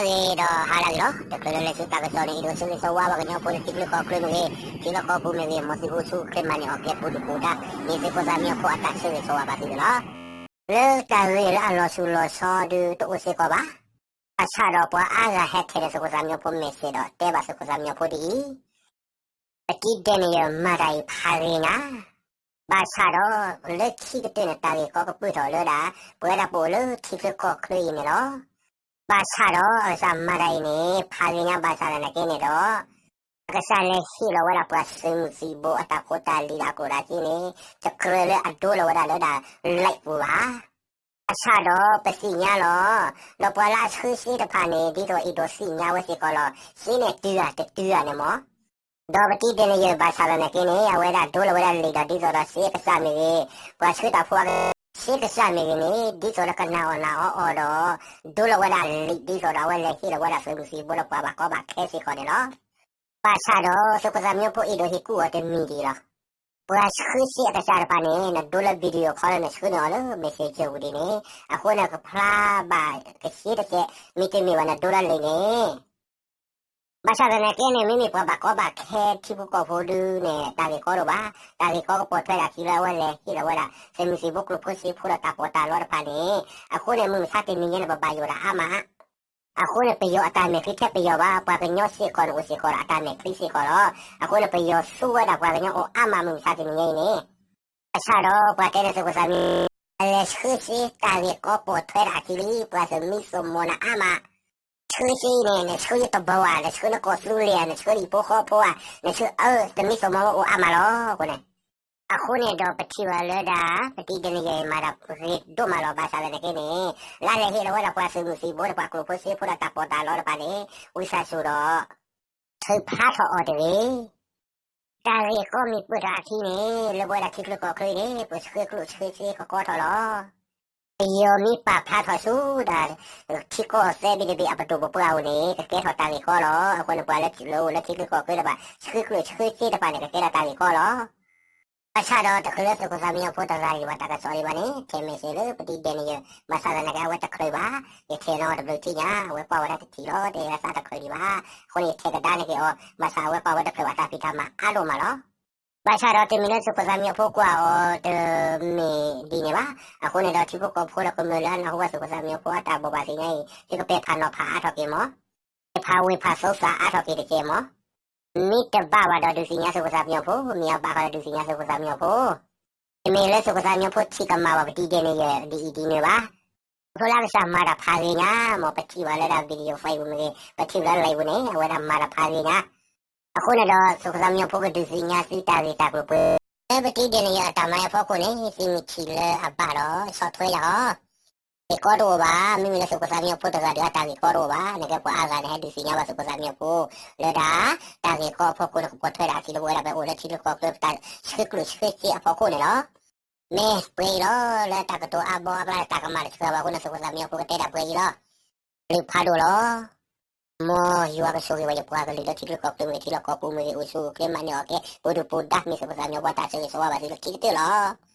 ဂ့ၤဒီးဟါလၢအဂ့ၤလီၤ. တချုးလၢလဲၤဆူတၢ်ကစီၣ်န့ၣ် အဲၣ်ဒိးဆၢဂ့ၤဆၢဝါပှၤကညီဖိလၢထံချၢကီၢ်ချၢမ့ၢ်ဂ့ၤ, ထံလီၢ်ကီၢ်ပူၤမ့ၢ်ဂ့ၤ, မ်သုအိၣ်ဆူၣ်အိၣ်ချ့မၤန့ၢ်အီၣ်ကဲ ပူၤဒုၣ်ပူၤဒါ မ့ၢ်သုးခိၣ်သၣ်မံညီၤဖိအတၢ်ဆၢဂ့ၤဆၢဝါဘၣ်သုန့ၣ်လီၤ. လၢတၢ်ဂ့ၢ်လၢအလီၤဆူၣ်လီၤဆီဒုးတအိၣ်စ့ၢ်ကီးဘၣ်. ဘၣ်ဆၣ်ဒီးပှၤအါဂၤဟဲထဲးန့ၢ်သုးခိၣ်သၣ်မံညီၤဖိ message ဒီးတဲဘၣ်သုးခိၣ်သၣ်မံညီၤဖိဒ်အံၤ, ပတံၤဒဲးန့ၣ်ယမၤတၢ်အံၤဖးဂ့ၤညါ, ဘၣ်ဆၣ်ဒီး လၢခံကတၢၢ်န့ၣ် တၢ်ဂ့ၢ်ကီကပုာ်ထီၣ်လၢဒၣ် ပဝဲဒၣ်ပအိၣ်လၢထံချၢကီၢ်ချၢအံၤန့ၣ်လီၤ. ဘၣ်ဆၣ်ဒီး အကစၢ်မၤတၢ်အံၤန့ၣ် ဖးဂ့ၤညါဘၣ်ဆၣ်သနာ်က့န့ၣ်ဒီး အကစၢ်လဲၤဟ့ၣ်လီၤဝဲဒၣ်ပှၤသုးမုၢ်သံၣ်ဘိအတၢ်ဖိတၢ်လံၤဒီးအကျိၣ်ဒီးစ့န့ၣ် တကြၢးလၢအဒိလီၤဝဲဒၣ်လၢဒၣ် live ပူၤဘၣ်. ဘၣ်ဆၣ်ဒီးပသ့ၣ်ညါလီၤ. ဒီးပှၤလၢအဆှၢစ့တဖၣ်န့ၣ် ဒ်သိးအဲၣ်ဒိးသ့ၣ်ညါဝဲစ့ၢ်ကီးလီၤ. စ့န့ၣ်တုၤဧါတတုၤဧါန့ၣ်မ့ၢ် ဒီးပတံၤဒဲးန့ၣ်ယဘၣ်ဆၣ်သနာ်က့န့ၣ် အဝဲဒၣ်ဒိလီၤဝဲဒၣ်လံာ်ဒီးဒ်သိးဒီးစ့ကစၢ်မ့ၢ်ဂ့ၤ, ပှၤဆှၢတၢ်ဖိအကစၢ်စ့ကစၢ်မ့ၢ်ဂ့ၤန့ၣ် ဒ်သိးလၢကနာ်အီၣ်နာ်အီအီၤဒီး ဒိလီၤဝဲဒၣ်လံာ်ဒ်သိးဒီးအဝဲလဲၤဟ့ၣ်လီၤဝဲဒၣ်သုးမုၢ်သံၣ်ဘိဒီးပှၤဘၣ်ကီဘၣ်ခဲစ့ၢ်ကီးန့ၣ်လီၤ. ဘၣ်ဆၣ်ဒီးသုးခိၣ်သၣ်မံညီၤဖိအဲၣ်ဒိးဟ့ၣ်ကူၣ်အီၤတမံၤဒ်အံၤလီၤ. ပှၤဆှၢစ့အကစၢ်တဖၣ်န့ၣ် နဒိလၢ video call လၢနဆှၢန့ၢ်အီၤလၢ messenger ပူၤဒ်န့ၣ် အဃိန့ၣ်ကဖျါဘၣ်ကဆ့တကဲး, မ့တမ့ၢ်ဘၣ်နဒိလၢလံာ်န့ၣ် ဘၣ်ဆၣ်သနာ်က့န့ၣ် မ့မ့ၢ်ပှၤဘၣ်ကီဘၣ်ခဲထံဖိကီၢ်ဖိဒုးန့ၣ် တၢ်ဂ့ၢ်ကီတအိၣ်ဘၣ်. တၢ်ဂ့ၢ်ကီကပိာ်ထွဲဒၣ်ခံလၢအဝဲလဲၤဟ့ၣ်လီၤဝဲဒၣ် သုးမုၢ်သံၣ်ဘိကျိၣ်ဖိစ့ဖိဒီးတၢ်ပီးတၢ်လီတဖၣ်န့ၣ် အဃိန့ၣ် မုၢ်မဆါတနံၤညါန့ၣ် ပဘၣ်ယိၣ်ဒၣ်အါမး အဃိန့ၣ် ပယီၤအတၢ်မဲာ်ချံထဲပယီၤဘၣ်, ပှၤကညီစ့ၢ်ကီးန့ၣ်အိၣ်စ့ၢ်ကီးဒီးအတၢ်မဲာ်ချံစ့ၢ်ကီးလီၤ. အဃိန့ၣ် ပယီၤသူဝဲဒၣ်ပှၤကညီအီၤအါမး မုၢ်မဆါတနံၤညါအံၤန့ၣ်. ဘၣ်ဆၣ်ဒီးပှၤတဲန့ၣ်သုးခိၣ်သၣ်မံ အလဲၤဆှၢစ့တၢ်ဂ့ၢ်ကီပိာ်ထွဲဒၣ်အခံလံ, ပှၤသမံသမိးနၤအါမး. ဆှၢစ့အံၤန့ၣ် နဆှၢယတဘီဧါ, နဆှၢနကီၢ်သူလ့ၤဧါ, နဆှၢနဟံၣ်ဖိဃီဖိဧါ, နဆှၢအၢ သမံသမိးဝဲအိၣ်အါမးလီၤ. အဃိန့ၣ်, အဃိန့ၣ်ဒီးပထံၣ်ဘၣ်လၢဒၣ် ပတံၤဒဲးန့ၣ်ယဲမၤတၢ်ဂ့ၤဒိၣ်မးလီၤ. ဘၣ်ဆၣ်သနာ်က့န့ၣ် လၢလဲၤဟ့ၣ်လီၤဝဲဒၣ်ပှၤသုးမုၢ်သံၣ်ဘိဒီးပှၤကျိၣ်ဖိစ့ဖိဒီးတၢ်ပီးတၢ်လီတဖၣ်န့ၣ် ဝံသးစူၤဒီး ထုးဖျါထီၣ်အီၤတဂ့ၤ. တၢ်ဂ့ၢ်ကီမ့ၢ်ပၢၢ်ထီၣ်အခံန့ၣ် လၢပဝဲဒၣ်ထံချၢကီၢ်ချၢအံၤန့ၣ် ပှၤဆှၢကျိၣ်ဆှၢစ့ကကီထီၣ်လီၤ. ပယီၤမ့ၢ်ပာ်ဖျါထီၣ်ဆူဒၣ် ထံကီၢ်သၢဘ့ၣ်တဘ့ၣ်အပဒိၣ်ပပှၢ်အအိၣ်န့ၣ် ကကဲထီၣ်တၢ်ဂ့ၢ်ကီလီၤ. အဃိန့ၣ် ပှၤလၢအိၣ်လၢထံချၢကီၢ်ချၢတဖၣ် ဆှၢကျိၣ်ဆှၢစ့တဖၣ်န့ၣ် ကကဲထီၣ်တၢ်ဂ့ၢ်ကီလီၤ. ဘၣ်ဆၣ်ဒီးတချုးလၢသုးခိၣ်သၣ်မံညီၤဖိတဂၤအံၤဘၣ် တၢ်ကစီၣ်ဒံးဘၣ်န့ၣ် ထဲး message လၢပတံၤဒဲးန့ၣ်ယဲ ဘၣ်ဆၣ်သနာ်က့အဝဲတချုးဘၣ်, ယထဲးနီၤတဘျုးထံၣ်ညါ အဝဲကွၢ်ဝဲဒၣ်တထံၣ်လီၤ, တဲဝဲသးတချုးဒံးဘၣ်. အဃိန့ၣ် ယထဲးကဒါန့ၣ်က့ၤအီၤ ဘၣ်ဆၣ်အဝဲကွၢ်ဝဲတချုးဘၣ် တၢ်ဖံးတၢ်မၤအါဒိၣ်မးလီၤ. ဘၣ်ဆၣ်ဒီးတမ့ၢ်လၢသုးခိၣ်သၣ်မံညီၤဖိကွၢ်အီၤတမ့ၢ်ဒ်န့ၣ်ဘၣ်. အဃိန့ၣ်ဒီးထံဖိကီၢ်ဖိဒီးကမျၢၢ်လၢအနၢ်ဟူဘၣ်သုးခိၣ်သၣ်မံညီၤဖိအတၢ်ဘိးဘၣ်သ့ၣ်ညါအံၤ သုကပဲာ်ဖးနီၤဖးအါထီၣ်က့ၤမး, ပဲာ်ဖးဝ့ၤဖးသိသးအါထီၣ်က့ၤတက့ၢ်မး. မ့ၢ်တဘၣ်ဘၣ်ဒီးဒုးသ့ၣ်ညါသုးခိၣ်သၣ်မံညီၤဖိ, မ့ၢ်အဘၣ်ဃီဒီးဒုးသ့ၣ်ညါသုးခိၣ်သၣ်မံညီၤဖိ. တမ့ၢ်လၢသုးခိၣ်သၣ်မံညီၤဖိထံၣ်ကမၣ်ဘၣ်ပတံၤဒဲးန့ၣ်ယဲ ဒ်အံၤဒ်နုၤဘၣ်. ခီဖျိလၢအကစၢ်မၤတၢ်ဖးဂ့ၤညါ, မ်ပထံၣ်ဘၣ်လၢဒၣ် video file ပူၤမ့ၢ်ဂ့ၤ, ပထံၣ်ဘၣ်လၢ live ပူၤန့ၣ် အဝဲဒၣ်မၤတၢ်ဖးဂ့ၤညါ. အဃိန့ၣ်ဒီး သုးခိၣ်သၣ်မံညီၤဖိကဒုးသ့ၣ်ညါသုတၢ်ဂ့ၢ်တၢ်ကျိၤပှဲၤ လၢပတံၤဒဲးန့ၣ်ယဲအတၢ်မၤအဖီခိၣ်န့ၣ် သုမ့ၢ်ထံၣ်လၢအဘၣ်ဒီး ဆီၣ်ထွဲယၤအီၤ. ဂ့ၢ်ကီတအိၣ်ဘၣ်, မ့မ့ၢ်လၢသုးခိၣ်သၣ်မံညီၤဖိတဂၤဒီးအတၢ်ဂ့ၢ်ကီတအိၣ်ဘၣ်. နကဲပှၤအါဂၤန့ၣ် ဟဲဒုးသ့ၣ်ညါဘၣ်သုးခိၣ်သၣ်မံညီၤဖိ လၢဒၣ် တၢ်ဂ့ၢ်ကီအဖီခိၣ်န့ၣ် ကပိာ်ထွဲဒၣ်အခံလၢပဝဲဒၣ်ပအိၣ်လၢထံချၢကီၢ်ချၢ ပတၢ်ဆှၢကျိၣ်ဆှၢစ့အဖီခိၣ်န့ၣ်လီၤ. မ့ၢ်ပှဲၤအံၤလီၤ, လၢတၢ်ကတိၤအါဘီအါဘျါလၢတၢ်ကမၣ်တဆှၢဘၣ်အဃိန့ၣ် သုးခိၣ်သၣ်မံညီၤဖိကတဲဒၣ်ပှဲၤအံၤလီၤ. ပျုၤဖးဒိၣ်လီၤ. မ်ယွၤကဆိၣ်ဂ့ၤဘၣ်ယပှၤကလုာ်လၢထံချၢကီၢ်ချၢမ့ၢ်ဂ့ၤ ထံလီၢ်ကီၢ်ပူၤမ့ၢ်ဂ့ၤ အိၣ်ဆူၣ်အိၣ်ချ့မၤန့ၢ်အီၣ်ကဲ ပူၤဒုၣ်ပူၤဒါ မ့ၢ်သုးခိၣ်သၣ်မံညီၤဖိတၢ်ဆၢဂ့ၤဆၢဝါဘၣ်သုလၢခံကတၢၢ်လီၤ.